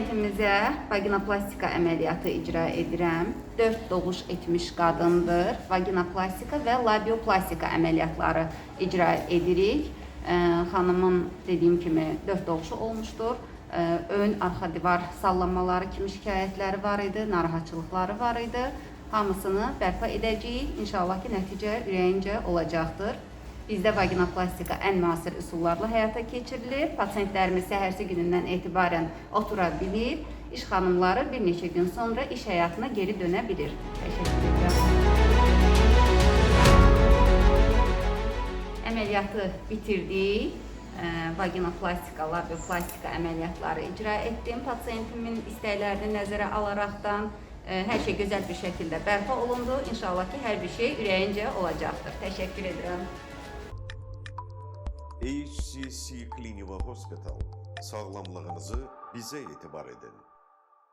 Pasiyentimizə vaginoplastika əməliyyatı icra edirəm. 4 doğuş etmiş qadındır. Vaginoplastika və labioplastika əməliyyatları icra edirik. Xanımın dediyim kimi 4 doğuşu olmuşdur. Ön, arxa divar sallanmaları kimi şikayətləri var idi, narahatçılıqları var idi. Hamısını bərpa edəcəyik. İnşallah ki, nəticə ürəyincə olacaqdır. Bizdə vaginoplastika ən müasir üsullarla həyata keçirilir. Pasientlərimiz səhərsi günündən etibarən otura bilir. İş xanımları bir neçə gün sonra iş həyatına geri dönə bilir. Təşəkkür edirəm. Əməliyyatı bitirdik. Vaginoplastika, labioplastika əməliyyatları icra etdim. Pasientimin istəklərini nəzərə alaraqdan hər şey gözəl bir şəkildə bərpa olundu. İnşallah ki, hər bir şey ürəyincə olacaqdır. Təşəkkür edirəm. HCC Cliniva Hospital. Sağlamlığınızı bize itibar edin.